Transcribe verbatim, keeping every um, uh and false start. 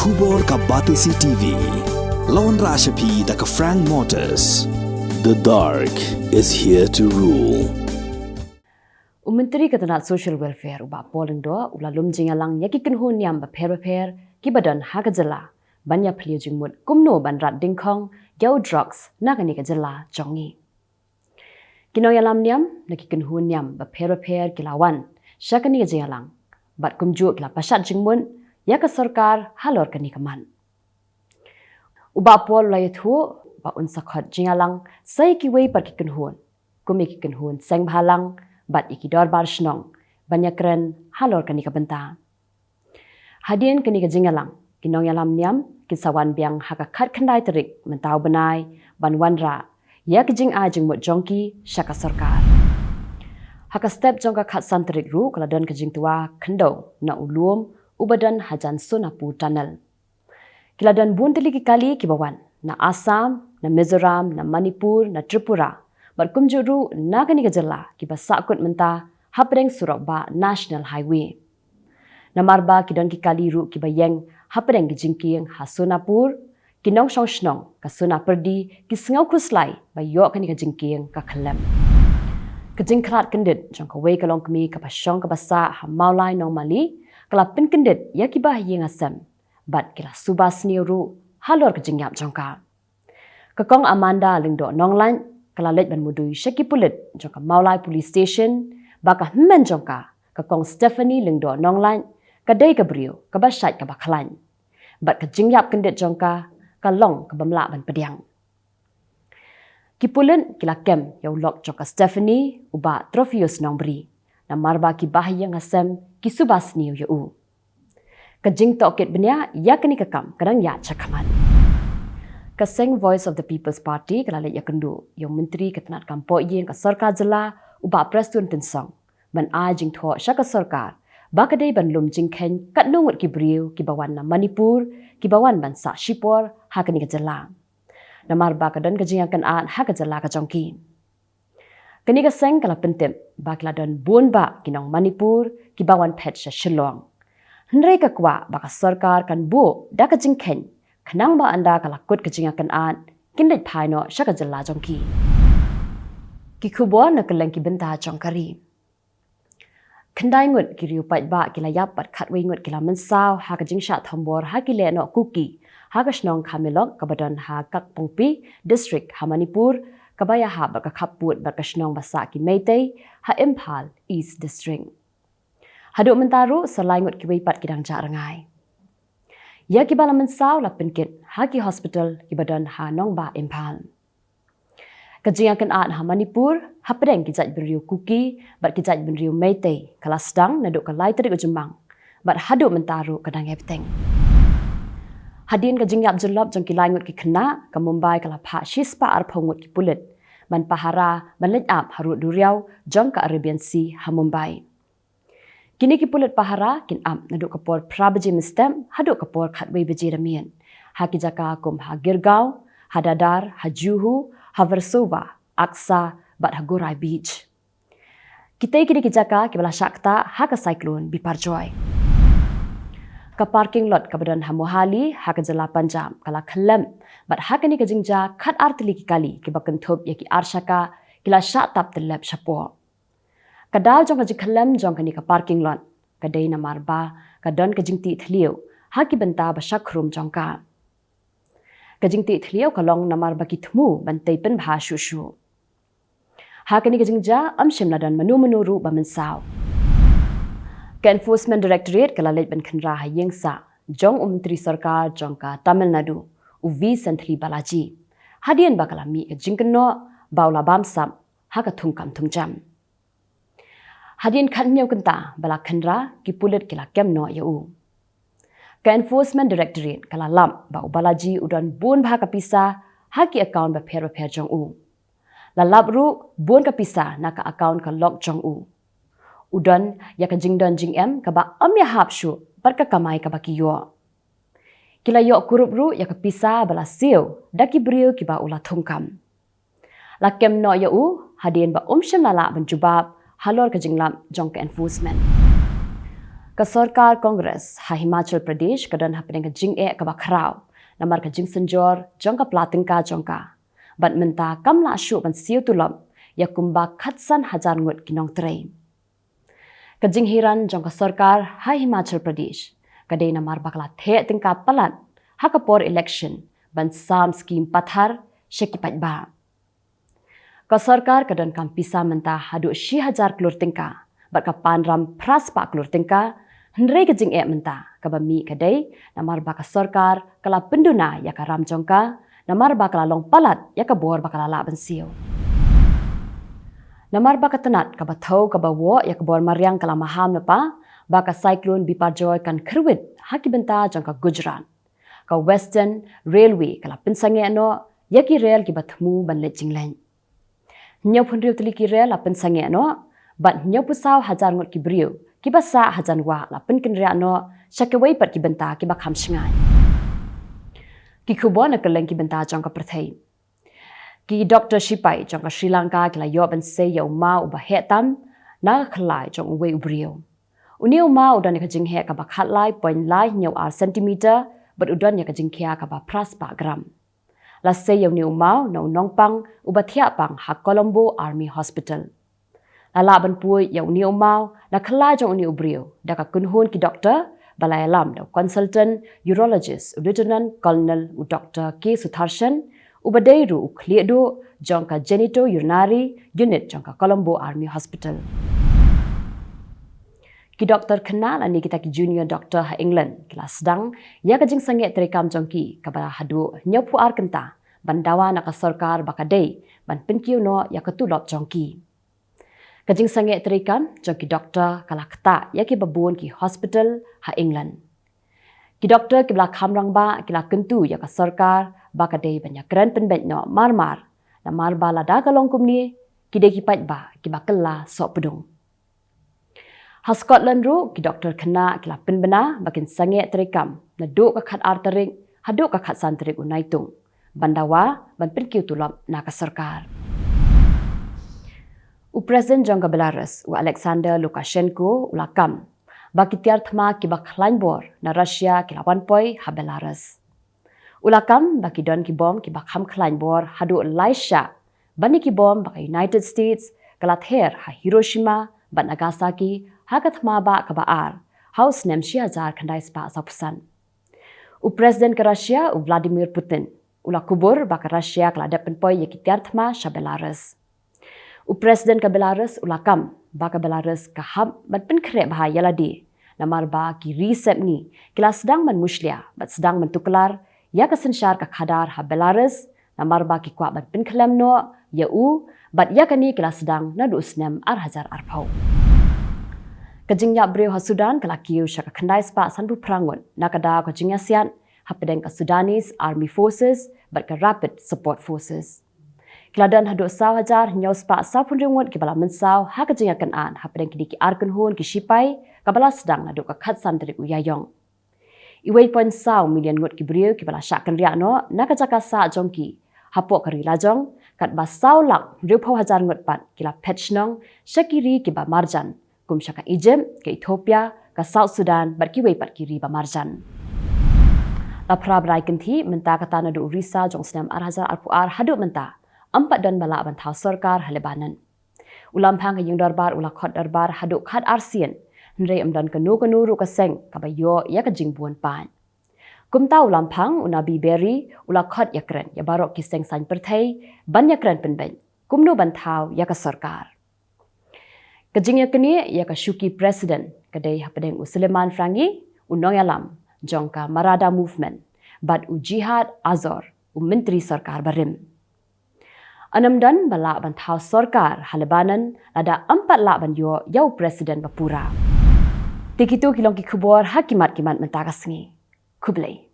Khubor ka Batesi T V. La wanrah sha phi da ka Frank Motors. The dark is here to rule. U Myntri ka tnat Social Welfare u Bah Paul Lyngdoh u la lum jingïalang ïa ki kynhun niam bapher bapher kiba don ha ka jylla ban ïa plie jingmut kumno ban rat dyngkhong ïa u drugs na kane ka jylla jong ngi. Ki nongïalam niam na ki kynhun niam bapher bapher ki la wan sha kane ka jingïalang bad kumjuh ki la pashat jingmut ïa ka sorkar halor kane ka mat. U Bah Paul u la ïathuh ba un sa khot jingïalang sa ïa kiwei pat ki kynhun, kum ïa ki kynhun seng bhalang bad ïa ki dorbar shnong ban ïakren halor kane ka bynta. Hadien kane ka jingïalang, ki nongïalam niam kin sa wan biang ha ka khatkhyndai tarik mynta u bnai ban wanrah ïa ka jingai jingmut jong ki sha ka sorkar. Ha ka step jong ka khatsan tarik ruh ka la don ka jingtwa khyndew na u lum uba don hajan Sonapur Tunnel. Ki la don bun tylli ki kali kiba wan na Assam, na Mizoram, na Manipur, na Tripura bad kumjuh ruh na kane ka jylla kiba sahkut mynta hapdeng surok bah National Highway. Namar ba ki don ki kali ruh kiba ïeng hapdeng ki jingkieng ha Sonapur, ki nongshong shnong ka Sonapyrdi ki sngew khuslai ba ïoh kane ka jingkieng ka khyllem. Ka jingkhlad kyndit jong kawei ka longkmie kaba shong kaba sah ha Mawlai Nongmali ka la pynkyndit ïa kiba ha ïing ha sem bad ki la suba sniew ruh halor ka jingïap jong ka. Ka Kong Amanda Lyngdoh Nonglait ka la leit ban mudui sha ki pulit jong ka Mawlai Police Station ba ka hynmen jong ka, ka Kong Stephanie Lyngdoh Nonglait, ka dei ka briew kaba shait kaba khlaiñ bad ka jingïap kyndit jong ka ka long kaba ym lah ban pdiang. Ki pulit ki la kem ïa u lok jong ka Stephanie, u Bah Trofius Nongbri, namar ba kiba ha ïing ha sem ki suba sniew ïa u. Ka jingtohkit bniah ïa kane ka kam ka dang ïaid shakhmat. Ka seng Voice of the People's Party ka la leit ïakynduh ïa u Myntri ka tnat kam poh ïing ka sorkar jylla, u Bah Prestone Tynsong, ban ai jingthoh sha ka sorkar ba ka dei ban lum jingkheiñ katno ngut ki briew kiba wan na Manipur kiba wan ban sah shipor ha kane ka jylla, namar ba ka don ka jingïakynad ha ka jylla ka jong ki. Kane ka seng ka la pyntip ba ki la don bun bah ki nong Manipur kiba wan phet sha Shillong. Hynrei ka kwah ba ka sorkar kan buh da ka jingkheiñ khnang ba ynda ka la kut ka jingïakynad kin leit phai noh sha ka jylla jong ki. Ki khubor na kylleng ki bynta jong ka ri. Khyndai ngut ki riew paidbah ki la ïap bad khatwei ngut ki la mynsaw ha ka jingshah thombor ha ki lehnoh Kuki ha ka shnong Khamelok kaba don ha Kakpongpi District ha Manipur, kaba ïahap bad ka khappud bad ka shnong ba sah ki Meitei ha Imphal East District. Haduh mynta ruh sa lai ngut kiwei pat ki dang jah rngai. Ïa kiba la mynsaw la pynkit ha ki hospital kiba don ha nongbah Imphal. Ka jingïakynad ha Manipur hapdeng ki jaitbynriew Kuki bad ki jaitbynriew Meitei ka la sdang naduh ka lai tarik u Jymmang bad haduh mynta ruh ka dang ïai bteng. Hadien ka jingïap jyllop jong ki lai ngut ki khynnah, ka Mumbai ka la phah shispah arphew ngut ki pulit ban pahara ban leit ap harud duriaw jong ka Arabian Sea ha Mumbai. Kine ki pulit pahara kin ap naduh ka por phra baje mynstep haduh ka por khatwei baje da miet ha ki jaka kum ha Girgaon, ha Dadar, ha Juhu, ha Versova, Aksa bad ha Gorai Beach. Kitei kine ki jaka kiba la shah ktah ha ka cyclone Biparjoy. Ka parking lot kaba don ha Mohali ha ka jylla Punjab ka la khyllem bad ha kane ka jingjia khatar tylli ki kali kiba kynthup ïa ki ar shaka ki la shah tap tyllep shapoh. Ka daw jong ka jingkhyllem jong kane ka parking lot ka dei namar ba ka don ka jingtih thliew ha ki bynta ba shakhrum jong ka. Ka jingtih thliew ka long namar ba ki thmu ban tei pynbha shuh shuh. Ha kane ka jingjia ym shym la don mano mano ruh ba mynsaw. Ka Enforcement Directorate ka la leit ban khynra ha ïing sah jong u Myntri Sorkar jong ka Tamil Nadu, u V Senthili Balaji, hadien ba ka la mih ka jingkynnoh ba u la bamsap ha ka thungkam thungjam. Hadien khathynñiew kynta ba la khynra, ki pulit ki la kem noh ïa u. Ka Enforcement Directorate ka la lap ba u Balaji u don bun bha ka pisa ha ki account bapher bapher jong u. La lap ruh bun ka pisa na ka account ka lok jong u. U don ïa ka jingdon jingem kaba ym ïahap shuh bad ka kamai kaba ki ïoh. Ki la ïoh kurup ruh ïa ka pisa ba la siew da ki briew kiba u la thungkam. La kem noh ïa u hadien ba um shym la lah ban jubab halor ka jinglap jong ka enforcement. Ka sorkar Congress ha Himachal Pradesh ka don hapdeng ka jingeh kaba khraw namar ka jingsynjor jong ka pla tyngka jong ka. Bad mynta kam lah shuh ban siew tulop ïa kumba khatsan hajar ngut ki nongtrei. Ka jinghiran jong ka sorkar ha Himachal Pradesh ka dei namar ba ka la theh tyngka palat ha ka por election ban sam skim pathar sha ki paidbah. Ka sorkar ka donkam pisa mynta haduh shi hajar klur tyngka bad ka pan ram phra spah klur tyngka. Hynrei ka jingeh mynta kaba mih ka dei namar ba ka sorkar ka la pynduna ïa ka ram jong ka namar ba ka la long palat ïa ka bor ba ka la lah ban siew. Namar ba ka tnat kaba thew kaba woh ïa ka bor mariang ka la maham lypa ba ka cyclone Biparjoy kan kyrwit ha ki bynta jong ka Gujarat. Ka Western Railway ka la pynsangeh noh ïa ki rel kiba thmu ban leit jingleit. Hynñiewphew hynriew tylli ki rel la pynsangeh noh bad hynñiewphew saw hajar ngut ki briew kiba sah hajan wah la pynkynriah noh sha kiwei pat ki bynta kiba kham shngaiñ. Ki khubor na kylleng ki bynta jong ka pyrthei. Ki doktor shipai jong ka Sri Lanka ki la ïoh ban sei ïa u maw uba heh tam na ka khlai jong uwei u briew. Une u maw u don ïa ka jingheh kaba khatlai point lai hynñiew ar centimeter bad u don ïa ka jingkhia kaba phra spah gram. La sei ïa une u maw na u nongpang uba thiah pang ha Colombo Army Hospital. La lah ban poi ïa une u maw na khlai jong une u briew da ka kynhun ki doktor ba la ïalam da u consultant urologist u Lieutenant Colonel u Doktor K Sutharshan uba dei ruh u khlieh duh jong ka Genitourinary Unit jong ka Colombo Army Hospital. Ki doktor khynnah lane kita ki junior doktor ha England ki la sdang ïa ka jingsangeh treikam jong ki kaba la haduh hynñiewphew ar kynta ban dawa na ka sorkar ba ka dei ban pynkiew noh ïa ka tulop jong ki. Ka jingsangeh treikam jong ki doktor ka la ktah ïa kiba bun ki hospital ha England. Ki doktor kiba la kham rangbah ki la kyntu ïa ka sorkar ba ka dei ban ïakren pynbeit noh marmar namar ba lada ka long kumne ki dei ki paidbah kiba kylla sohpdung. Ha Scotland ruh ki doktor khynnah ki la pynbna ba kin sangeh treikam naduh ka khatar tarik haduh ka khatsan tarik u Naitung ban dawa ban pynkiew tulop na ka sorkar. U President jong ka Belarus u Alexander Lukashenko u la kam ba ki tiar thma kiba khlaiñ bor na Russia ki la wan poi ha Belarus. U la kam ba ki don ki bom kiba kham khlaiñ bor haduh lai shah ban ïa ki bom ba ka United States ka la ther ha Hiroshima bad Nagasaki ha ka thma bah kaba ar ha u snem shi hajar khyndai spah sawphew san. U President ka Russia u Vladimir Putin u la kubur ba ka Russia ka la dep pynpoi ïa ki tiar thma sha Belarus. U President ka Belarus u la kam ba ka Belarus ka hap ban pynkhreh bha ïa lade namar ba ki ri sepngi ki la sdang ban mushlia bad sdang ban tuklar ïa ka synshar ka khadar ha Belarus namar ba ki kwah ban pynkhlem noh ïa u bad ïa kane ki la sdang naduh u snem ar hajar arphew. Ka jingïap briew ha Sudan ka la kiew sha ka khyndai spah sanphew phra ngut na ka daw ka jingïasiat hapdeng ka Sudanese Army Forces bad ka Rapid Support Forces. Ki la don haduh saw hajar hynñiew spah sawphew hynriew ngut kiba la mynsaw ha ka jingïakynad hapdeng kine ki ar kynhun ki shipai kaba la sdang naduh ka khatsan tarik u Ïaïong. Iwei point saw million ngut ki briew kiba la shah kynriah noh na ka jaka sah jong ki hapoh ka ri lajong katba saw lak hynriewphew hajar ngut pat ki la phet shnong sha ki ri kiba marjan kum sha ka Egypt, ka Ethiopia, ka South Sudan bad kiwei pat ki ri ba marjan. La phra bnai kynthih mynta kata naduh u Risaw jong u snem ar hajar arphew ar haduh mynta ym pat don ba lah ban thaw sorkar ha Lebanon. U Lamphang ka ïing dorbar u la khot dorbar haduh khatar sien hynrei ym don kano kano ruh ka seng kaba ïoh ïa ka jingbun paid. Kumta u Lamphang u Nabi Berry u la khot ïakren ïa baroh ki seng saiñ pyrthei ban ïakren pynbeit kumno ban thaw ïa ka sorkar. Ka jingïaknieh ïa ka shuki president ka dei hapdeng u Suleiman Frangi u nongïalam jong ka Marada Movement bad u Jihad Azor u myntri sorkar barim. Ym don ba lah ban thaw sorkar ha Lebanon lada ym pat lah ban ïoh ïa u president ba pura. Te kito ki long ki khubor ha ki mat ki mat mynta ka sngi. Khublei.